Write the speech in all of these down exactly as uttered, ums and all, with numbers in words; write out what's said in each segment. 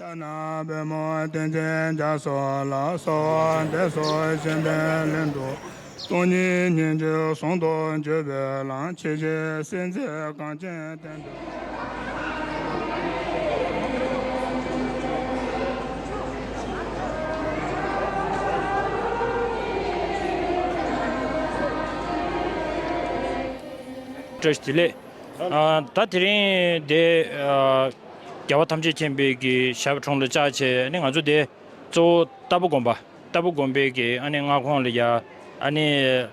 ལྟ་ན་པདྨོ་བསྟན་འཛིན་རྒྱ་མཚོ་ལ། གསོལ་བ་འདེབས་སོ་བྱམས་པའི་ལྷུན་གྲུབ། སྟོང་ཉིད་སྙིང་རྗེ་ཟུང་དུ་འཇུག་པའི་ལམ། ཇི་ཕྱིར་སྲིད་མཛེས་གངས་ཅན་བསྟན་དུ། བཀྲ་ཤིས་བདེ་ལེགས། ཨ། ད་དེ་རིང་འདི། ཨ། རྒྱལ་བ་ཐམས་ཅད་མཁྱེན་པའི་གི་ཞབས་དྲུང་ལ་བཅར་བྱས་ནི། ང་ཚོ་འདི་གཙོ་བོ་ཏཱ་ཕོ་དགོན་པ། ཏཱ་ཕོ་དགོན་པའི་གི་ཨ་ནི་མངའ་ཁོངས་ལ་ཡ། ཨ་ནི་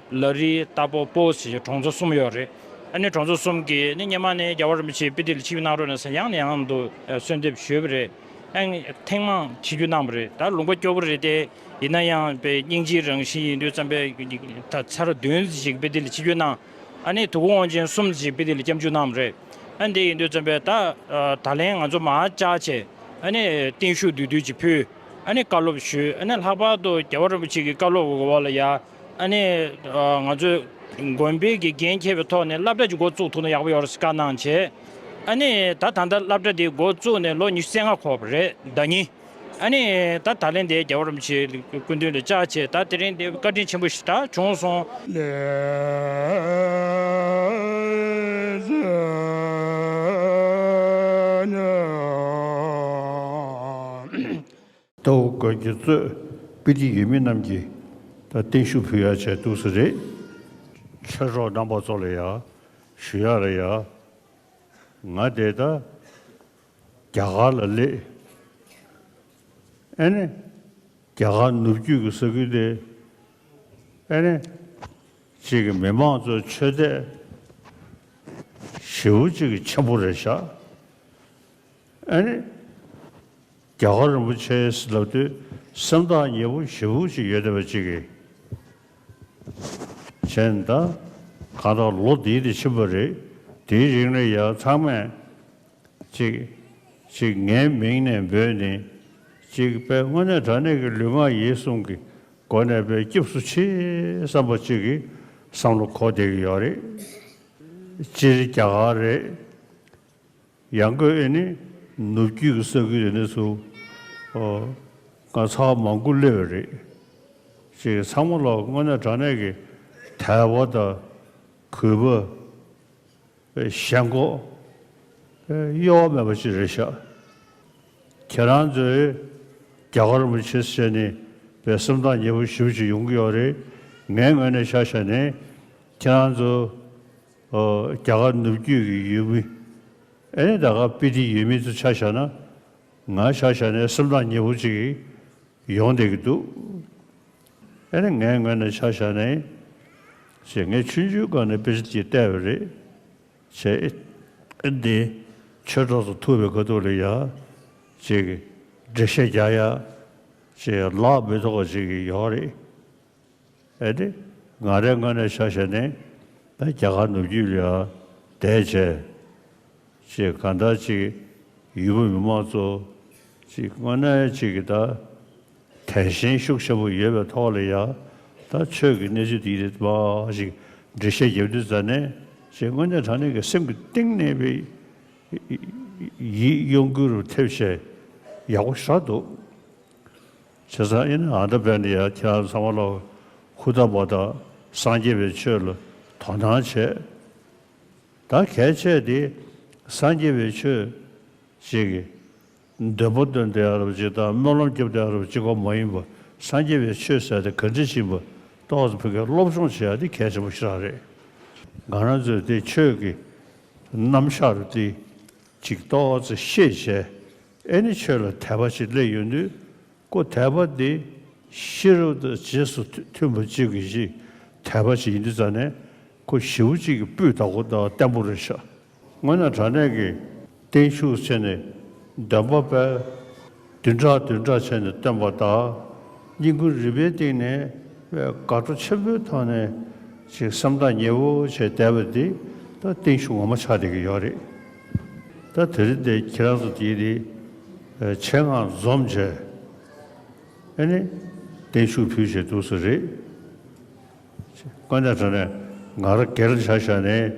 ལ་རི་ཏཱ་ཕོ་སྤོ་ཟེར་གྲོང་ཚོ་གསུམ་ཡོད་རེད། ཨ་ནི་གྲོང་ཚོ་གསུམ་གི་ནི་སྔོན་མ་ནས་རྒྱལ་བ་རིན་པོ་ཆེ་དཔེ་དེབ་ལ་ཆིབས་བསྒྱུར་གནང་རོགས་གནང་ཟེར་ཡང་ནས་ཡང་དུ་གསོལ་འདེབས་ཞུས་པ་རེད། ཨ་ནི་ཐེངས་མང་ཆིབས་བསྒྱུར་གནང་བ་རེད། ད་ལུང་པ་སྐྱོ་པོ་རེད་དེ། ཡིན་ན་ཡང་དཔེ་སྙིང་རྗེའི་རང་བཞིན་ཡིན་དུས་ཙམ་པས། ད་ཚར་བདུན་ཞིག་དཔེ་དེབ་ལ་ཆིབས་བསྒྱུར་གནང་། ཨ་ནི་དུས་འཁོར་དབང་ཆེན་གསུམ་ཞིག་དཔེ་དེབ་ལ་སྐྱབས་འཇུག་གནང་བ་རེད། ཨ་ནི་དེ་ཡིན་དུས་ཙམ་པས་ད། ཨ། ད་ལན་ང་ཚོ་མར་བཅར་བྱས། ཨ་ནི་བརྟན་བཞུགས་བསྡུས་བསྡུས་ཅིག་ཕུལ། ཨ་ནི་བཀའ་སློབ་ཞུས། ཨ་ནི་ལྷག་པར་དུ་རྒྱལ་བ་རིན་པོ་ཆེ་གི་བཀའ་སློབ་འོག་ལ་ཡ། ཨ་ནི། ཨ། ང་ཚོས་དགོན་པའི་གི་འགན་འཁྱེར་བའི་ཐོག་ནས་སློབ་གྲྭ་ཅིག་འགོ་བཙུགས་ཐུབ་ན་ཡག་པོ་ཡོད་རེད་ཟེར་བཀའ་གནང་བྱས། ཨ་ནི་ད་ད་ལྟ་སློབ་གྲྭ་དེ་འགོ་བཙུགས་ནས་ལོ་ཉི་ཤུ་རྩ་ལྔ་འཁོར་བ་རེད། ཟླ་ཉིན། ཨ་ནི་ད་ད་ལན་དེ་རྒྱལ་བ་རིན་པོ་ཆེའི་སྐུ་མདུན་ལ་བཅར་བྱས། ད་དེ་རིང་དེ་བཀའ་དྲིན་ཆེན་པོ་ཞིག་ད་བྱུང་སོང་། ལས་ལྟ་བུ་དགོན་གྱི་གཙོས་དཔེ་དེབ་ཡོད་མེད་རྣམས་ཀྱིས་ད་བརྟན་བཞུགས་ཕུལ་ཡ་བྱས་འདུག་ས་རེད། ཆོས་གྲོགས་རྣམ་པ་ཚོ་ལ་ཡ་ཞུ་ཡ་ལ་ཡ། ང་དེ་ད་རྒྱ་གར་ལ་སླེབས། ཨ་ནི་རྒྱ་གར་ནུབ་རྒྱུད་ཀྱི་ས་ཁུལ་དེ། ཨ་ནི་ཅིག་གི་མི་མང་ཚོའི་ཆོས་དད་ཞེ་པོ་ཅིག་གི་ཆེན་པོ་རེད་ཤག་ཨ་ནི་རྒྱལ་བ་རིན་པོ་ཆེ་ལབ་དུས་སེམས་ཐག་ཉེ་པོ་ཞེ་པོ་ཅིག་ཡོད་བསྡད་པ་ཅིག་གི། བྱས་ནས་ད་གང་ལྟར་ལོ་འདིའི་དེ་ཕྱིན་པ་རེད། དེའི་རིང་ལ་ཡང་ཚང་མས་ཅིག་ཅིག་ངའི་མིང་ནས་འབོད་ནས་ཅིག་དཔེ་དངོས་གནས་དྲང་གནས་ཀྱི་ལུས་ངག་ཡིད་གསུམ་གྱི་སྒོ་ནས་དཔེ་སྐྱབས་སུ་མཆི་བསམ་པ་ཅིག་གི་བསམ་བློ་འཁོར་བསྡད་ཀྱི་ཡོད་རེད། སྤྱིར་རྒྱ་གར་རེད། ཡང་སྒོས་ཨེ་ནི་ནུབ་རྒྱུད་ཀྱི་ས་ཁུལ་དེ་ནས་ཚུར་ཨོ་ང་ཚར་མང་པོ་སླེབས་པ་རེད། ཅིག་ཚང་མ་ལ་དངོས་གནས་དྲང་གནས་ཀྱི་དད་པ་དང་གུས་པ། ཞེན་ཁོག་གཡོ་བ་མེད་པ་ཅིག་རེད་ཤག་ཁྱེད་རང་ཚོས་རྒྱ་གར་མི་ཆེ་ཟེར་ནས་པའི་སེམས་ཐག་ཉེ་པོ་ཞེ་པོ་ཅིག་ཡོང་གི་ཡོད་རེད། ངའི་ངོས་ནས་ཆ་བཞག་ནས་ཁྱེད་རང་ཚོ་ཨོ་རྒྱ་གར་ནུབ་རྒྱུད་ཀྱི་ཡུལ་མི། ཨེ་ནི་ད་ག་དཔེ་དེབ་ཡོད་མེད་ཚོ་ཆ་བཞག་ན། ང་ཆ་བཞག་ནས་སེམས་ཐག་ཉེ་པོ་ཅིག་ཡོང་བསྡད་ཀྱི་འདུག་ཨེ་ནི་ངའི་ངོས་ནས་ཆ་བཞག་ནས་ཞེས་ངས་ཆུང་ཆུང་སྒང་ནས་དཔེ་ཆ་དེ་བལྟས་པ་རེད། བྱས་ཨེ་འདི་ཆོས་གྲོགས་སུ་ཐུག་པའི་ཁ་ཐུག་ལ་ཡ་ཅིག་འགྲེལ་བཤད་རྒྱག་ཡ་ཅིག་ལག་མི་ཐོགས་ཅིག་ཡོད་རེད། ཨེ་ནི་ང་རའི་ངོས་ནས་ཆ་བཞག་ནས་ད་རྒྱ་གར་ནུབ་རྒྱུད་ལ་ཡ་བསྡད་བྱས། ཅེས་གང་ལྟར་ཅིག་ཡུལ་པ་མི་མང་ཚོ་ཅིག་དངོས་གནས་ཅིག་གི་ད་དད་ཞེན་ཤུགས་ཆེན་པོ་ཡོད་པའི་ཐོག་ལ་ཡ་ད་ཆོས་ཀྱི་གནས་ཚུལ་འདི་རིགས་མ་ཞིག་འགྲེལ་བཤད་རྒྱབ་དུས་ཙ་ནས་ཅིག་དངོས་གནས་དྲང་གནས་ཀྱི་སེམས་ཀྱི་གཏིང་ནས་པའི་ཡིད་གཡོ་འགུལ་རུ་ཐེབས་བྱས་ཡག་པོ་ཞེ་དྲག་འདུག་བྱས་ཙང་ཨེ་ནི་ཨ་ད་བས་ནི་ཡ་ཁྱེད་རང་ཚང་མ་ལ་ཧུར་ཐག་པ་དང་སངས་རྒྱས་པའི་ཆོས་ལ་དོ་སྣང་བྱས། ད་གལ་ཆེ་དེ་སངས་རྒྱས་པའི་ཆོས་ཅིག་གི་འདོན་པ་འདོན་བསྡད་ཡ་རབ་ཅིག་དང་སྨོན་ལམ་རྒྱབ་བསྡད་ཡ་རབ་ཅིག་གོ་མ་ཡིན་པ་སངས་རྒྱས་པའི་ཆོས་ཟེར་དེ་ག་འདྲ་ཞིག་ཡིན་པ་ཏོག་ཙམ་ཕ་གིར་སློབ་སྦྱོང་བྱེད་ཡ་དེ་གལ་ཆེན་པོ་ཞེ་དྲག་རེད། ང་རང་ཚོས་དེ་ཆོས་ཀྱི་རྣམ་གཞག་རུ་དེ་ཅིག་ཏོག་ཙམ་ཤེས་བྱས་ཨེ་ནི་ཆོས་ལ་དད་པ་ཅིག་སླེབས་ཡོང་དུས། ཁོ་དད་པ་འདི་ཤེས་རབ་དང་རྗེས་སུ་མཐུན་པ་གཅིག་གིས་ཤིག་དད་པ་ཞིག་ཡིན་དུས་ཙང་ནས་ཁོ་ཞེ་པོ་ཅིག་གི་སྤུས་དག་པོ་དང་བརྟན་པོ་རེད་ཤག་དངོས་གནས་དྲང་གནས་ཀྱི་བརྟན་བཞུགས་ཟེར་ནས་འདོན་པ་པའི་བདུན་ཕྲག་བདུན་ཕྲག་བྱས་ནས་བཏོན་པ་དང་། བསྙེན་བཀུར་རིམ་པའི་སྟེང་ནས་དགའ་སྤྲོ་ཆེན་པོའི་ཐོག་ནས་ཅིག་སེམས་ཐག་ཉེ་བོ་བྱས་བསྡད་པ་འདི་ད་བརྟན་བཞུགས་ངོ་མ་ཆགས་བསྡད་ཀྱི་ཡོད་རེད། ད་དེ་རིང་འདི་ཁྱེད་རང་ཚོ་དེའི་རིང་ཆེད་མངགས་འཛོམས་བྱས། ཨེ་ནི། བརྟན་བཞུགས་ཕུལ་བྱས་འདུག་ས་རེད། དངོས་གནས་དྲང་གནས་ང་རང་སྒེར་ཆ་བཞག་ནས་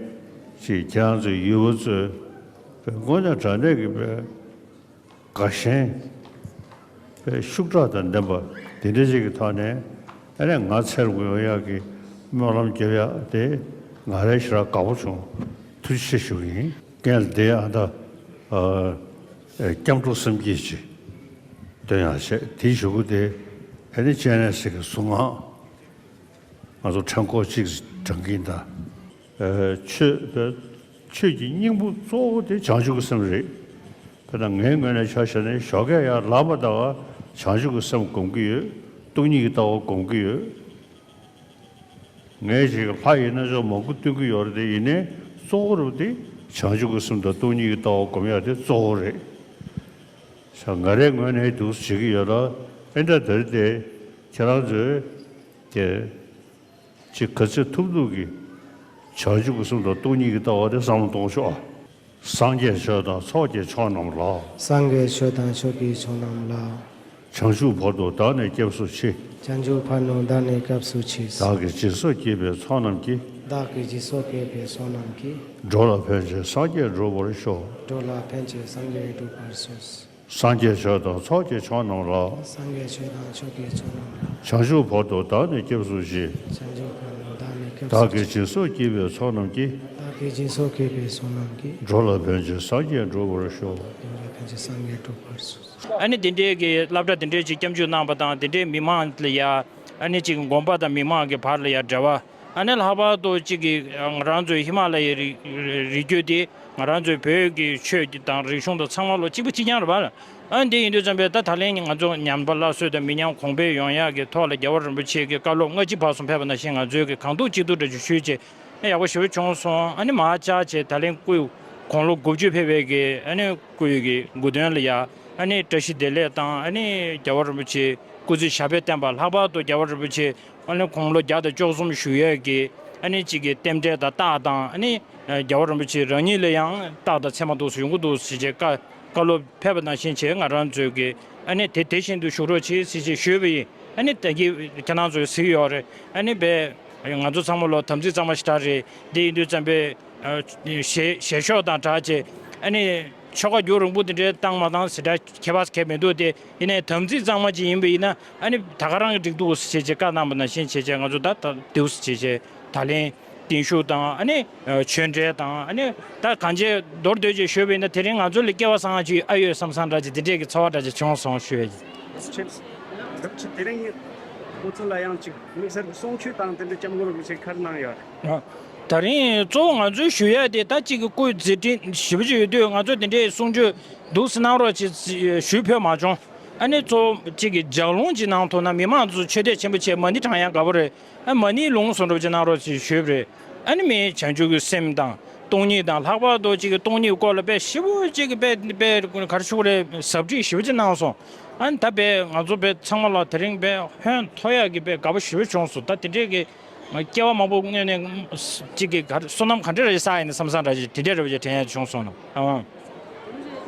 ཅིག་ཁྱེད་རང་ཚོའི་ཡུལ་པ་ཚོས་དངོས་གནས་དྲང་གནས་ཀྱི་དགའ་ཞེན་ ཤུགས་དྲག་དང་ལྡན་པ་དེ་འདྲ་ཅིག་གི་ཐོག་ནས་ཨ་ནི་ང་ཚེ་རིང་པོ་ཡོང་ཡག་གི་སྨོན་ལམ་རྒྱབ་ཡག་དེ་ང་རང་ཞེ་དྲག་དགའ་པོ་བྱུང་། ཐུགས་རྗེ་ཆེ་ཞུ་གི་ཡིན། རྐྱེན་དེ་ཨ་ད་ཨ་སྐྱབས་འགྲོ་སེམས་བསྐྱེད་ཅིག་འདོན་ཡག་བྱས། དེའི་གཞུག་གུ་དེ་ཨ་ནི་སྤྱན་རས་གཟིགས་ཀྱི་གཟུངས་སྔགས། ང་ཚོ་ཕྲེང་སྐོར་གཅིག་བགྲང་གིན་གདའ། ཨ་ཆོས་པའི་ཆོས་ཀྱི་སྙིང་པོ་གཙོ་བོ་དེ་བྱང་ཆུབ་ཀྱི་སེམས་རེད། དཔེར་ན་ངའི་ངོས་ནས་ཆ་བཞག་ན་ཞོགས་ཀས་ཡར་ལངས་པ་དང་བྱང་ཆུབ་ཀྱི་སེམས་སྒོམ་གྱི་ཡོད། སྟོང་ཉིད་ཀྱི་ལྟ་བ་སྒོམ་གྱི་ཡོད། ངས་ཅིག་ལྷ་ཡི་རྣལ་འབྱོར་མང་པོ་སྟོན་གྱི་ཡོད་རེད་དེ། ཡིན་ནའི་གཙོ་བོ་རུ་དེ་བྱང་ཆུབ་ཀྱི་སེམས་དང་སྟོང་ཉིད་ཀྱི་ལྟ་བ་སྒོམ་ཡག་དེ་གཙོ་བོ་རེད། ས་ང་རའི་ངོས་ནས་འདུག་བྱེད་ཀྱི་ཡོད་ལ། ཨེ་འདྲ་དེར་དེ་ཁྱེད་རང་ཚོས་དེ་ཅིག་ག་ཚོད་ཐུབ་ཐུབ་ཀྱིས་བྱང་ཆུབ་ཀྱི་སེམས་དང་སྟོང་ཉིད་ཀྱི་ལྟ་བ་དེ་བསམ་བློ་གཏོང་ཤོག་ཨ། སངས་རྒྱས་ཆོས་དང་ཚོགས་ཀྱི་མཆོག་རྣམས་ལ། སངས་རྒྱས་ཆོས་དང་ཚོགས་ཀྱི་མཆོག་རྣམས་ལ། བྱང་ཆུབ་བར་དུ་བདག་ནི་སྐྱབས་སུ་མཆི། བྱང་ཆུབ་བར་དུ་བདག་ནི་སྐྱབས་སུ་མཆི། བདག་གིས་སྦྱིན་སོགས་བགྱིས་པའི་ཚོགས་རྣམས་ཀྱིས། བདག་གིས་སྦྱིན་སོགས་བགྱིས་པའི་ཚོགས་རྣམས་ཀྱིས། འགྲོ་ལ་ཕན་ཕྱིར་སངས་རྒྱས་འགྲུབ་པར་ཤོག། འགྲོ་ལ་ཕན་ཕྱིར་སངས་རྒྱས་འགྲུབ་པར་ཤོག། སངས་རྒྱས་ཆོས་དང་ཚོགས་ཀྱི་མཆོག་རྣམས་ལ། སངས་རྒྱས་ཆོས་དང་ཚོགས་ཀྱི་མཆོག་རྣམས་ལ། བྱང་ཆུབ་བར་དུ་བདག་ནི་སྐྱབས་སུ་མཆི། བྱང་ཆུབ་བར་དུ་བདག་ནི་སྐྱབས་སུ་མཆི། བདག་གིས་སྦྱིན་སོགས་བགྱིས་པའི་ཚོགས་རྣམས་ཀྱིས། བདག་གིས་སྦྱིན་སོགས་བགྱིས་པའི་ཚོགས་རྣམས་ཀྱིས། འགྲོ་ལ་ཕན་ཕྱིར་སངས་རྒྱས་འགྲུབ་པར་ཤོག། འགྲོ་ལ་ཕན་ཕྱིར་སངས་རྒྱས་འགྲུབ་པར་ཤོག། ཨ་ནི་དེ་འདྲའི་གི་སློབ་གྲྭ་དེ་འདྲའི་ཅིག་སྐྱབས་འཇུག་གནང་བ་དང་། དེ་འདྲའི་མི་མང་ལ་ཡ་ཨ་ནི་ཅིག་དགོན་པ་དང་མི་མང་གི་བར་ལ་ཡ་འབྲེལ་བ། ཨ་ནི་ལྷག་པར་དུ་གཅིག་གིས་ང་རང་ཚོའི་ཧི་མ་ལ་ཡའི་རི་རི་རྒྱུད་དེ་ང་རང་ཚོའི་བོད་ཀྱི་ཆོས་དང་རིག་གཞུང་དང་ཚང་མ་ལོ་གཅིག་པ་གཅིག་རྐྱང་རེད་པ། ཨ་འདི་ཡིན་དུས་ཙམ་པས་ད་ད་ལན་ང་ཚོ་ཉམས་པ་སླར་གསོ་དང་མི་ཉམས་གོང་འཕེལ་ཡོང་ཡག་གི་ཐོག་ལ་རྒྱལ་བ་རིན་པོ་ཆེ་གི་བཀའ་སློབ་སྔ་ཕྱི་བར་གསུམ་ཕེབས་པ་ནང་བཞིན་ང་ཚོའི་གི་གང་ཐུབ་ཅི་ཐུབ་འདྲ་ཅིག་ཞུས་བྱས་ཨ་ཡག་པོ་ཞེ་པོ་བྱུང་སོང་། ཨ་ནི་མར་བཅར་བྱས་ད་ལན་སྐུའི་དགུང་ལོ་དགུ་བཅུ་ཕེབས་པའི་གི་ཨ་ནི་སྐུའི་གི་དགུང་སྟོན་ལ་ཡ་ཨ་ནི་བཀྲ་ཤིས་བདེ་ལེགས་དང་། ཨ་ནི་རྒྱལ་བ་རིན་པོ་ཆེ་སྐུ་ཚེ་ཞབས་པད་བརྟན་པ། ལྷག་པར་དུ་རྒྱལ་བ་རིན་པོ་ཆེ་ཨ་ནི་དགུང་ལོ་བརྒྱ་དང་བཅུ་གསུམ་བཞུགས་ཡས་ཀྱི་ཨ་ནི་གཅིག་གི་རྟེན་འབྲེལ་དང་རྟགས་དང་། ཨ་ནི་རྒྱལ་བ་རིན་པོ་ཆེ་རང་ཉིད་ལ་ཡང་རྟགས་དང་མཚན་མ་འདུག་སེ་ཡོང་གི་འདུག་ཟེར་བྱས་བཀའ་བཀའ་སློབ་ཕེབས་པ་ནང་བཞིན་བྱས་ང་རང་ཚོས་ཀྱི་ཨ་ནི་དེ་དེ་བཞིན་དུ་བཞུགས་རོགས་གྱིས་ཟེར་བྱས་ཞུས་པ་ཡིན། ཨ་ནི་ད་གིན་ཁྱེད་རང་ཚོས་གཟིགས་ཡོད་རེད། ཨ་ནི་དཔེ་ང་ཚོ་ཚང་མ་ལོ་དམ་ཚིག་གཙང་མ་ཞེ་དྲག་རེད། དེ་ཡིན་དུས་ཙམ་པས། ཨ་ཞལ་ཞལ་ཤོག་དང་སྦྲགས་བྱས་ཨ་ནི་ཆོ་ག་རྒྱུན་རིང་པོ་དེ་འདྲའི་བཏང་མ་བཏང་ཟེར་སྒྲ་ཁྱད་པར་གང་ཡང་མི་འདུག་སྟེ། ཡིན་ནའི་དམ་ཚིག་གཙང་མ་ཅིག་ཡིན་པ་ཡིན་ན་ཨ་ནི་ད་ག་རང་གི་འགྲིག་འདུག་ཟེར་བྱས་བཀའ་གནང་བ་ནང་བཞིན་བྱས་བྱས་ང་ཚོ་ད་ད་འདུག་ཟེར་བྱས་བྱས་ད་ལན་བརྟན་བཞུགས་དང་། ཨ་ནི་ཆོས་འབྲེལ་དང་། ཨ་ནི་ད་གང་བྱས་མདོར་བསྡུས་བྱས་ཞུས་པ་ཡིན་ན་དེ་རིང་ང་ཚོ་ལ་སྐལ་བ་བཟང་ཅིག་ཨ་ཡོད་བསམ་བསམ་འདྲ་ཅིག་དེ་འདྲས་ཀྱི་ཚོར་བ་འདྲ་ཅིག་བྱུང་སོང་ཞུ་ཡ་ཡིན། ཆེ། དེ་རིང་ཁོ་ཚོ་ལ་ཡང་ཅིག་དམིགས་བསལ་གྱི་གསུང་ཆོས་དང་དེ་འདྲ་སྐྱབས་མགོན་རིན་པོ་ཆེས་ག་རེ་གནང་ཡོད་རེད། ད་རིང་གཙོ་བོ་ང་ཚོས་ཞུ་ཡ་དེ་ད་གཅིག་གི་སྐུའི་མཛད་འཕྲིན་ཞེ་པོ་ཅིག་ཡོད་དུས་ང་ཚོས་དེ་འདྲའི་གསུང་ཆོས་འདུག་སེ་གནང་རོགས་བྱེད་ཞུས་ཕེབས་མ་བྱུང་། ཨ་ནི་གཙོ་བོ་གཅིག་གི་ལྗགས་ལུང་ཅིག་གནང་ཐུབ་ན་མི་མང་ཚོ་ཆོས་དད་ཆེན་པོ་བྱས་མ་ཎི་བགྲང་ཡ་དགའ་པོ་རེད། ཨ་མ་ཎིའི་ལུང་བཟོ་འདྲ་པོ་ཅིག་གནང་རོགས་ཞེས་ཞུས་པ་རེད། ཨ་ནི་མི་བྱང་ཆུབ་ཀྱི་སེམས་དང་སྟོང་ཉིད་དང་། ལྷག་པར་དུ་གཅིག་གི་སྟོང་ཉིད་སྐོར་ལ་དཔེ་ཞེ་པོ་ཅིག་གི་དཔེ་དཔེ་ག་རེ་ཞུ་དགོས་རེད། ཟབ་ཁྲིད་ཞེ་པོ་ཅིག་གནང་སོང་། ཨ་ནི་ད་དཔེ་ང་ཚོ་དཔེ་ཚང་མ་ལ་དེ་རིང་དཔེ་ཧོན་ཐོར་ཡག་གི་དཔེ་དགའ་པོ་ཞེ་པོ་བྱུང་སོང་། ད་དེ་འདྲས་ཀྱི་སྐྱེ་བ་མང་པོ་སྔོན་ནས་གཅིག་གི་ག་རེ་བསོད་ནམས་ག་འདྲ་རེ་བསགས་ཡིན་ན་བསམ་བསམ་འདྲ་ཞིག་དེ་འདྲས་རེ་བ་ཅིག་དྲན་ཡག་བྱུང་སོང་ལགས། ཨང་།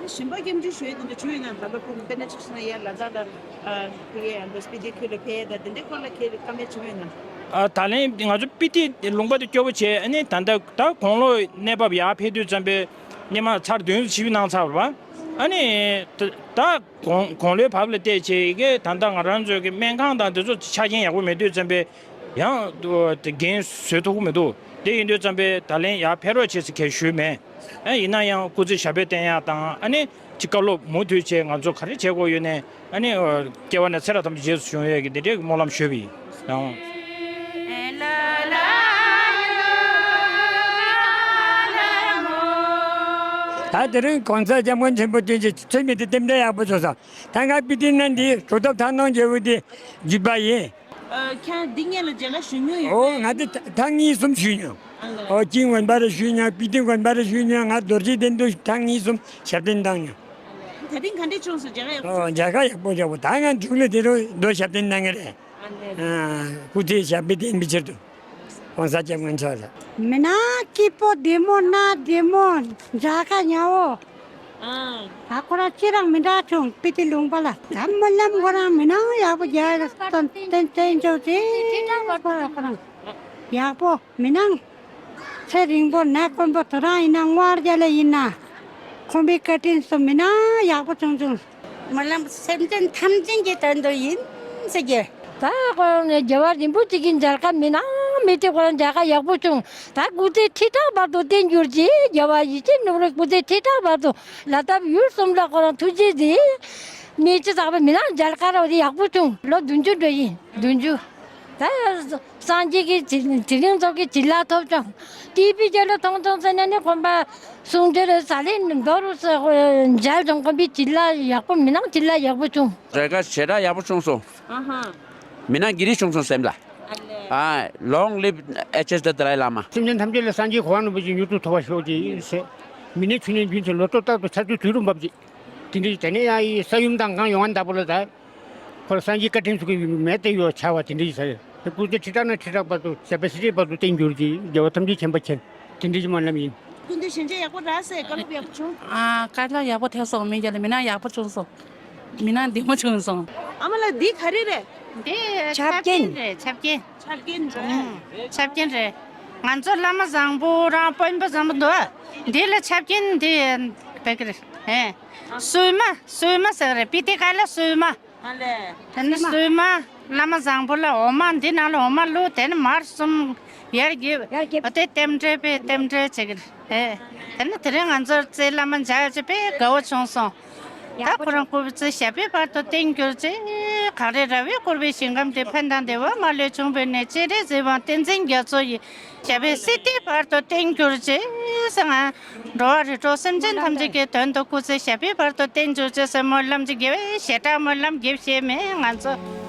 གཞན་པ་སྐྱབས་འཇུག་ཞུ་ཡས་དེ་འདྲ་བྱུང་ཡོད་ན། ད་ལྟ་ཁོང་དཔེར་ན་ཆ་བཞག་ན་ཡར་ལ་དྭགས་ལ་ཨ་ཕེབས་ཡས་དང་། སྤི་ཏི་ཁུལ་ལ་ཕེབས་ཡས་དང་དེ་འདྲའི་སྐོར་ལ་ཁྱེད་བཀའ་མོལ་བྱུང་ཡོད་ན། ཨ་ད་ལན་ང་ཚོ་སྤི་ཏི་ལུང་པ་དེ་སྐྱོ་པོ་བྱས། ཨ་ནི་ད་ལྟ་ད་དགུང་ལོ་གནས་བབ་ཡར་འཕེལ་དུས་ཙམ་པས་སྔོན་མ་ཚར་བདུན་ཕྱིར་གནང་ཚར་བ། ཨ་ནི་ད་ད་དགུང་དགུང་ལོའི་བབ་ལ་བལྟས་བྱས་ཀྱི་ད་ལྟ་ང་རང་ཚོའི་གི་སྨན་ཁང་དང་དེ་ཚོ་ཆ་རྐྱེན་ཡག་པོ་མེད་དུས་ཙམ་པས་ཡང་དུ་འགན་བཟོད་ཐུབ་ཀྱི་མི་འདུག་དེ་ཡིན་དུས་ཙམ་པས་ད་ལན་ཡར་ཕེབས་རོགས་བྱེད་ཟེར་ཁས་ཞུས་མེད། ཨ་ཡིན་ན་ཡང་སྐུ་ཚེ་ཞབས་པད་བརྟན་ཡག་དང་། ཨ་ནི་ཅིག་བཀའ་སློབ་མུ་མཐུད་བྱས་ང་ཚོ་ག་རེ་བྱེད་དགོས་ཡོད་ནའི་ཨ་ནི་སྐྱེ་བ་ནས་ཚེ་རབས་ཐམས་ཅད་རྗེས་སུ་བཟུང་ཡག་གི་དེ་འདྲའི་སྨོན་ལམ་ཞུས་པ་ཡིན། ཡང་ད་དེ་རིང་གོང་ས་སྐྱབས་མགོན་ཆེན་པོ་དེ་ཚོད་མི་དེ་རྟེན་འབྲེལ་ཡག་པོ་བྱུང་སོང་། ད་ང་སྤི་ཏི་ན་འདི་གྲུབ་ཐོབ་ཐར་སྣང་རྒྱལ་པོ་དེ་བརྒྱུད་པ་ཡིན། ཨ། ཁྱེད་འདི་སྔོན་ལ་མཇལ་ཁ་ཞུ་མྱོང་ཡོད་པས། ཨོ་ང་འདི་ཐ་ཐེངས་གཉིས་གསུམ་ཞུས་མྱོང་། ཨ་ལས། ཨོ་ཀྱིང་དགོན་པར་ཞུས་མྱོང་། སྤི་ཏི་དགོན་པར་ཞུས་མྱོང་། ང་རྡོ་རྗེ་གདན་དུ་ཐེངས་གཉིས་གསུམ་ཞབས་བརྟན་བཏང་མྱོང་། ད་ཐེངས་ག་འདྲས་བྱུང་སོང་། མཇལ་ཁ་ཡག་པོ། ཨོ་མཇལ་ཁ་ཡག་པོ་ཡག་པོ། ད་ང་མཇུག་ལ་དེ་རུ་རྡོ་ཞབས་བརྟན་གནང་གི་རེད། ཨ་ལས། ཨ་སྐུ་ཚེ་ཞབས་པད་བརྟན་པའི་ཕྱིར་དུ། གོང་ས་སྐྱབས་མགོན་མཆོག་ལ། མི་ནག་སྐྱིད་པོ་བདེ་མོ་ན་བདེ་མོ། མཇལ་ཁ་ཉའོ། ཨ། ད་ཁོ་རང་ཅི་རང་མི་འདྲ་བྱུང་། སྤི་ཏི་ལུང་པ་ལ། ད་སྨོན་ལམ་ཁོ་རང་མི་ནག་ཡག་པོ་རྒྱག་ཏན་ཏན་ཏན་ཅོ་ཅི་ཁོ་རང་ཁོ་རང་ཡག་པོ་མི་ནག་ཚེ་རིང་པོ་ནད་དཀོན་པོ་དོ་རང་ཡིན་ན་སྔོ་རྒྱ་ལ་ཡིན་ན་ཁོང་པའི་བཀའ་དྲིན་སོ་མི་ནག་ཡག་པོ་བྱུང་བྱུང་། སྨོན་ལམ་སེམས་ཅན་ཐམས་ཅད་ཀྱི་དོན་དུ་ཡིན་ཟེར་གྱི། ད་ཁོ་རང་ནས་རྒྱལ་བ་རིན་པོ་ཆེ་གི་མཇལ་ཁ་མི་སྣང་མི་དེ་ཁོ་རང་མཇལ་ཁ་ཡག་པོ་བྱུང་། ད་སྐུ་ཚེ་ཁྲི་ཕྲག་བར་དུ་བརྟན་གྱུར་ཅིག་རྒྱལ་བ་ཡིད་བཞིན་ནོར་བུའི་སྐུ་ཚེ་ཁྲི་ཕྲག་བར་དུ་ལ་དྭགས་ཡུལ་གསུམ་ལ་ཁོ་རང་ཐུགས་རྗེ་གཟིགས། མི་སྤྱི་ཚགས་པ་མི་སྣང་མཇལ་ཁ་ར་བ་དེ་ཡག་པོ་བྱུང་། ལོ་བདུན་ཅུ་འགྲོ་ཡིན། བདུན་ཅུ། ད་སངས་རྒྱས་ཀྱི་དེ་དེ་རིང་ཚོགས་ཀྱི་བྱིན་རླབས་ཐོབ་བྱུང་། ཏི་བི་ཅེ་ལ་མཐོང་བྱུང་ཟེར་ནས་ནི་དགོན་པ་གསུང་སྒྲོལ་ཟ་ལེ་མདོ་རུ་ས་མཇལ་བྱུང་། དགོན་པའི་བྱིན་རླབས་ཡག་པོ་མི་སྣང་བྱིན་རླབས་ཡག་པོ་བྱུང་། མཇལ་ཁ་ཞེ་དྲག་ཡག་པོ་བྱུང་སོང་། ཨ་ཧ། མི་སྣང་གི་རི་བྱུང་སོང་སེམས་ལ། ཨ་ལེ། ཨ། Long live H S the Dalai Lama. སེམས་ཅན་ཐམས་ཅད་ལ་སངས་རྒྱས་གོ་འཕང་རིན་པོ་ཆེ་མྱུར་དུ་ཐོབ་པར་ཤོག་ཅེས་ཟེར། མི་ནི་ཆུ་ནས་རྒྱུན་ཆེ་ལོ་ཏོག་རྟག་ཏུ་ཆར་ཆུ་དུས་རུ་འབབ་ཅིག་དེ་འདྲའི་དེ་ནས་ཡང་ཡི་ས་ཡོམ་དང་གང་ཡོང་བ་འདྲ་པོ་ལ་ད། ཁོ་ལ་སངས་རྒྱས་བཀའ་དྲིན་ཚུགས་ཀྱི་མེད་དེ་ཡོད་བྱ་བ་དེ་འདྲ་ཡི་ས་ཡོད། སྐུ་ཚེ་ཁྲི་ཕྲག་ནས་ཁྲི་ཕྲག་བར་དུ་ཞབས་པད་སྲིད་མཐའི་བར་དུ་བརྟན་གྱུར་ཅིག་རྒྱལ་བ་ཐམས་ཅད་མཁྱེན་པ་མཁྱེན། དེ་འདྲ་ཞིག་སྨོན་ལམ་ཡིན། སྐུ་མདུན་ཞལ་མཇལ་ཡག་པོ་རག་སོང་། བཀའ་སློབ་ཡག་པོ་བྱུང་། ཨ། བཀའ་སློབ་ཡག་པོ་ཐེབས་སོང་། མི་རྒྱ་ལ་མི་སྣང་ཡག་པོ་བྱུང་སོང་། མི་སྣང་བདེ་མོ་བྱུང་སོང་། ཨ་མ་ལགས་འདི་ག་རེ་རེད། འདི་ཆབ་ཆབ་རྐྱེན། རྐྱེན་རེད། ཆབ་རྐྱེན། ཆབ་རྐྱེན་རེད། ཆབ་རྐྱེན་རེད། ང་ཚོ་བླ་མ་བཟང་པོ་རང་དཔོན་པོ་བཟང་པོ་འདུག་འདི་ལ་ཆབ་རྐྱེན་འདི་བེ་ཀི་རེད། ཨེ། སོལ་མ། སོལ་མ་ཟེར་རེད། པི་ཏི་ཀ་ལ་སོལ་མ། ཨ་ལས། དེ་ནི་སོལ་མ། བླ་མ་བཟང་པོ་ལ་འོ་མ། འདི་ནང་ལ་འོ་མ་བླུགས། དེ་ནི་མར་གསུམ་ཡར་རྒྱབ། ཡར་རྒྱབ། འོ་དེ་རྟེན་འབྲེལ་པས་རྟེན་འབྲེལ་བྱེད་ཀྱི་རེད། དེ་ནི་དེ་རིང་ང་ཚོར་རྩེ་བླ་མ་མཇལ་བྱས་པས་དགའ་བོ་བྱུང་སོང་། ད་ཁོ་རང་སྐུ་ཚེ་ཞབས་པད་བར་དུ་བརྟན་གྱུར་ཅིག་གངས་རི་ར་བས་བསྐོར་བའི་ཞིང་ཁམས་འདིར་ཕན་དང་བདེ་བ་མ་ལུས་འབྱུང་བའི་གནས། སྤྱན་རས་གཟིགས་དབང་བསྟན་འཛིན་རྒྱ་མཚོ་ཡི་ཞབས་པད་སྲིད་མཐའི་བར་དུ་བརྟན་གྱུར་ཅིག་ཟེར། ང་འགྲོ་བ་རིགས་དྲུག་སེམས་ཅན་ཐམས་ཅད་ཀྱི་དོན་དུ་སྐུ་ཚེ་ཞབས་པད་བར་དུ་བརྟན་གྱུར་ཅིག་ཟེར་སྨོན་ལམ་ཅིག་དགེ་བའི་ཞེ་དྲག་སྨོན་ལམ་དགེ་བཤད་མེད། ང་ཚོ་